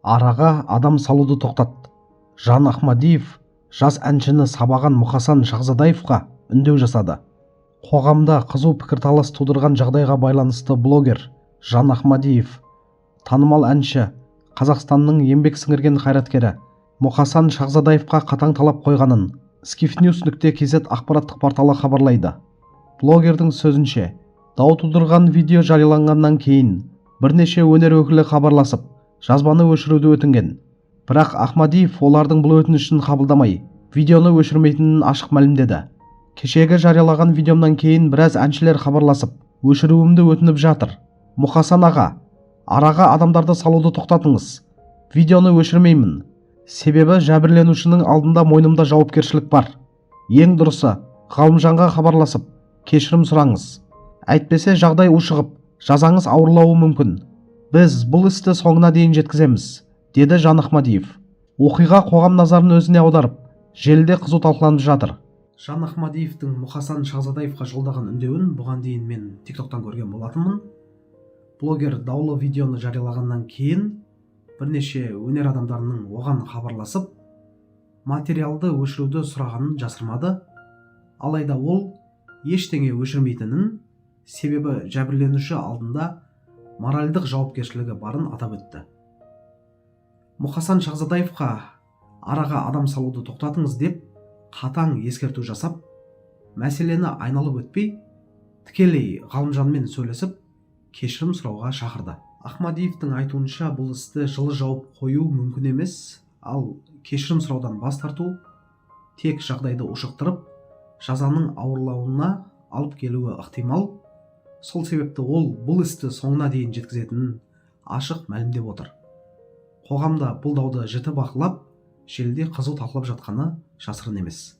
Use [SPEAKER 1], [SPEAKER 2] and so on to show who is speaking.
[SPEAKER 1] Араға адам салуды тоқтат. Жан Ахмадиев жас әншіні сабаған Мұқасан Шахзадаевқа үндеу жасады. Қоғамда қызу пікірталас тудырған жағдайға байланысты блогер Жан Ахмадиев танымал әнші, Қазақстанның еңбек сіңірген қайраткері Мұқасан Шахзадаевқа қатаң талап қойғанын skiftnews.kz ақпараттық порталы хабарлайды. Блогердің сөзінше, дау тудырған видео жарияланғаннан кейін бірнеше өнер өкілі хабарласып, жазбаны өшіруді өтінген. Бірақ Ахмадиев олардың бұл өтінішін қабылдамай, видеоны өшірмейтінін ашық мәлімдеді. Кешегі жариялаған видеомнан кейін біраз әншілер хабарласып, өшіруімді өтініп жатыр. Мұқасан аға, араға адамдарды салуды тоқтатыңыз. Видеоны өшірмеймін. Себебі жәбірленушінің алдында мойнымда жауапкершілік бар. Ең дұрысы, Ғалымжанға хабарласып, кешірім сұраңыз. Әйтпесе жағдай ушығып, жазаңыз ауырлауы мүмкін. Біз бұл істі соңына дейін жеткіземіз, деді Жан Ахмадиев. Оқиға қоғам назарын өзіне аударып, желіде қызу талқыланып жатыр. Жан Ахмадиевтің Мұқасан Шахзадаевқа жолдаған үндеуін бұған дейін мен TikToктан көрген болатынмын. Блогер даулы видеоны жариялағаннан кейін бірнеше өнер адамдарының оған хабарласып, материалды өшіруді сұрағанын жасырмады. Алайда ол ештеңе өшірмейтінін, себебі жәбірленуші алдында моральдық жауапкершілігі барын атап өтті. Мұқасан Шахзадаевқа араға адам салуды тоқтатыңыз деп қатаң ескерту жасап, мәселені айналып өтпей, тікелей Ғалымжанмен сөйлесіп, кешірім сұрауға шақырды. Ахмадиевтің айтуынша, бұл істі жылы жауып қою мүмкін емес, ал кешірім сұраудан бас тарту тек жағдайды ушықтырып, жазаның ауырлауына алып келуі ықтимал. Сол себепті ол бұл істі соңына дейін жеткізетінін ашық мәлімдеп отыр. Қоғамда бұл дауды жіті бақылап, желіде қызу талқылап жатқаны жасырын емес.